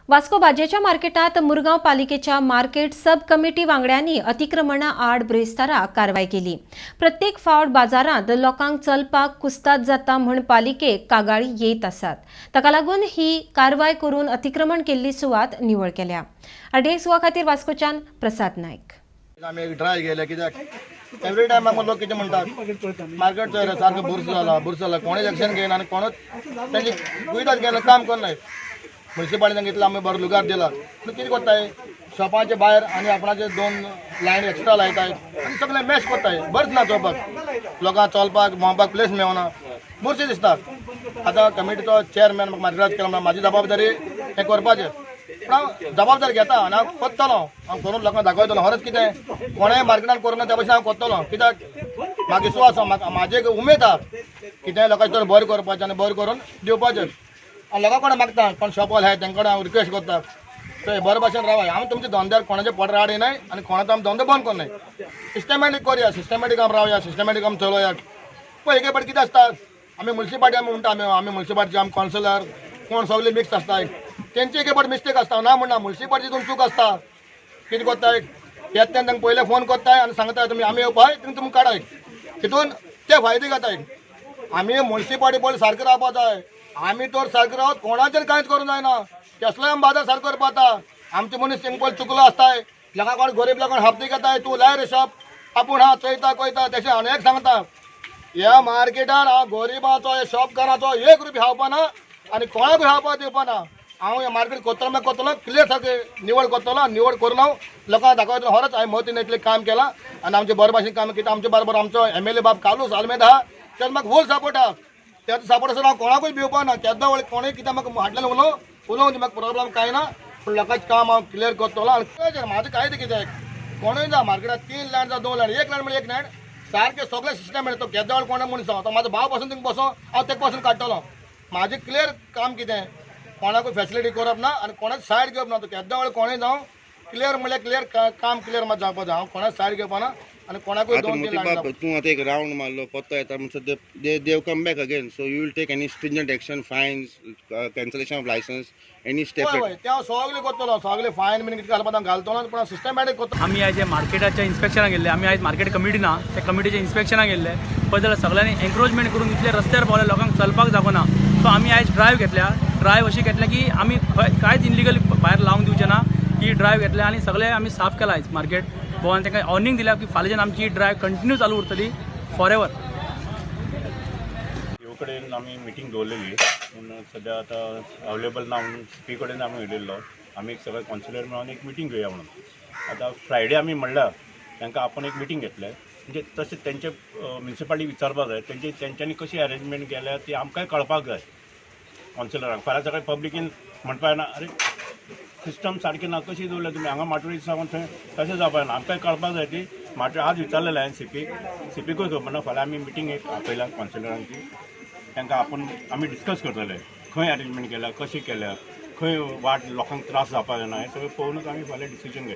वास्को भाजयेच्या मार्केटात मुरगांव पालिकेच्या मार्केट सब कमिटी वांगड्यांनी अतिक्रमणा आड ब्रेस्तारा कारवाय केली. प्रत्येक फावट बाजारांत लोकांक चलपाक कुस्ताद जाता म्हण पालिकेक कागाळी येत आसात. ताका लागून ही कारवाय करून अतिक्रमण केल्ली सुवात निवळ केल्या. आरडीएक्स गोवा खातीर वास्कोच्यान प्रसाद नायक. आमी एक ड्राय गेले कित्याक एवरी टायम आमकां लोक कितें म्हणटात, मार्केट चोय रे, सारको बुर्स जाला, बुर्स जाला. कोणूच एक्शन घेयना आनी कोणूच तेंचे कुयदाद घेयना, काम करनाय. म्युनिसिपालिटीन घेतला, आमी बरो लुगार दिला, पूण कितें करताय, शॉपाचे भायर आनी आपणाचे दोन लायन एक्स्ट्रा लायताय आनी सगळें मॅश करताय. बरेंच ना चोवपाक, लोकांक चलपाक भोंवपाक प्लेस मेवना, बुरशें दिसता. आतां कमिटीचो चेअरमॅन म्हाका मार्केटात केला म्हणून म्हाजी जबाबदारी हें करपाचें, पूण हांव जबाबदारी घेता आनी हांव करतलो. हांव करून लोकांक दाखयतलो खरेंच कितें कोणेय मार्केटान करूं ना त्या भशेन हांव करतलो, कित्याक म्हाका विश्वास आसा, म्हाका म्हाजी एक उमेद आसा कितेंय लोकांचें तर बरें करपाचें आनी बरें करून दिवपाचें. आनी लोकां कडेन मागता, कोण शॉपवाले आहाय तेंचे कडेन हांव रिक्वेस्ट करता, थंय बरे भाशेन रावाय. हांव तुमच्या धंद्यार कोणाचे पोटार हाडिनाय आनी कोणाचो आमी धंदो बंद करनाय. सिस्टमॅटीक करया, सिस्टमॅटीक आमी रावया, सिस्टमॅटीक आमी चलोया. पळय, एक फावट कितें आसता, आमी म्युनिसिपालिटी आमी म्हणटा, आमी आमी म्युनिसिपालिटी आमी कावन्सिलर कोण सगळे मिक्स आसताय. तेंची एक फावट मिस्टेक आसता, ना म्हणना, म्युनिसिपालिटी तितून चूक आसता. कितें करताय, येता तेन्ना तांकां पयले फोन करताय आनी सांगताय, तुमी आमी येवपाय तुमी तुमकां काडाय. तितून ते फायदे घेताय. आमी म्युनिसिपालिटी पयलीं सारकें रावपा जाय. आमी तर सारकें रावत कोणाचेर कांयच करूंक जायना. केसलोय आमी बाजार सारको करपा जाता. आमचे मनीस सिंपल चुकलो आसताय. लोकां कोण गरीब लोकांक हप्ते घेताय, तूं लाय रे शॉप, आपूण हा चोयता कोयता. तशें आनी एक सांगता, ह्या मार्केटान हांव गरिबाचो शॉपकाराचो एक रुपया खावपा ना आनी कोणाकूय खावपा दिवपा ना. हांव हें मार्केट करतलो म्हळ्यार करतलो, क्लियर सारकें निवळ करतलो आनी निवळ करून हांव लोकांक दाखयतलो खरेंच हांवें मतीन इतलें काम केलां आनी आमचें बरे भाशेन काम. कित्याक आमचे बरोबर आमचो एमएलए बाब कार्लूस आल्मेदा आहा, तेजो म्हाका फूल सपोर्ट आहा. तेजो सपोर्ट आसून हांव कोणाकूय भिवपा ना. केदो वेळ कोणूय कितें म्हाका हाडलें उलोवं उलोवं दी, म्हाका प्रोब्लम कांय ना, पूण लोकांचें काम हांव क्लियर करतलो. आनी म्हाजें कांय कितें कोणूय जावं, मार्केटात तीन लायन जावं दोन लायन, एक लायन म्हळ्यार एक लायन सारकें सगळें सिस्टम तो केदो वेळ कोणा मनीस जावं, तो म्हाजो भाव पासून थिंगा बसो, हांव तेका पासून काडटलो. म्हाजें क्लियर काम कितें, कोणाकूय फेसिलिटी करप ना आनी कोणाक सायड घेवप ना. तो केदो वेळ कोणूय जावं, क्लियर म्हणल्यार क्लियर काम क्लियर मात जावपा जाय. हांव कोणाक सायड घेवपा ना आनी कोणाकूय आतां दोन तीन लायन मोतीबाब, तूं आतां एक रावंड मारलो, पत्तो येता म्हणसर they come back again, so you will take any stringent action, fines, cancellation of licence, any step? हय हय, ते हांव सगळें करतलो. सगळें फायन बीन कितें घालपा हांव घालतलो, पूण हांव सिस्टमॅटीक करतलो. आमी आयज मार्केटाच्या इन्स्पेक्शनाक गेल्ले. आमी आयज मार्केट कमिटी ना, त्या कमिटीच्या इन्स्पेक्शनाक गेल्ले. पळय जाल्यार सगळ्यांनी एन्क्रोचमेंट करून इतले रस्त्यार पावले, लोकांक चलपाक जागो ना. सो आमी आयज ड्रायव्ह घेतल्या. ड्रायव्ह अशी घेतल्या की आमी खंय कांयच इनलिगल भायर लावंक दिवचे ना. ही ड्रायव्ह घेतल्या आनी सगळें आमी साफ केलां आयज मार्केट भोवन. तांकां वॉर्निंग दिल्या की फाल्यांच्यान आमची ड्रायव्ह कंटिन्यू चालू उरतली फॉर एवर. सीओ कडेन आमी मिटींग दवरलेली, पूण सद्या आतां अवेलेबल ना म्हणून सीपी कडेन आमी उलयल्लो. आमी एक सगळे कावन्सिलर मेळोन एक मिटींग घेवया म्हणून. आतां फ्रायडे आमी म्हणल्यार तांकां आपोवन एक मिटींग घेतले. म्हणजे तशें तेंचे म्युनिसिपालिटी विचारपाक जाय, तेंचे तेंच्यांनी कशी अरेंजमेंट केल्या ती आमकांय कळपाक जाय कावन्सिलरांक. फाल्यां सकाळी पब्लिकीन म्हणपाक ना, अरे सिस्टम सारकी ना, कशी दवरल्या तुमी हांगा माटोळी सावन थंय, तशें जावपाक ना. आमकांय कळपाक जाय ती माटोळी. आज विचारलेलें हांवें सीपीक, सीपीकूय खबर ना. फाल्यां आमी मिटींग एक आपयला कावन्सिलरांची, तांकां आपोवन आमी डिस्कस करतले खंय अरेंजमेंट केल्या, कशी केल्या, खंय वाट लोकांक त्रास जावपाक जायना, हें सगळें पळोवनूच आमी फाल्यां डिसिजन घेतले.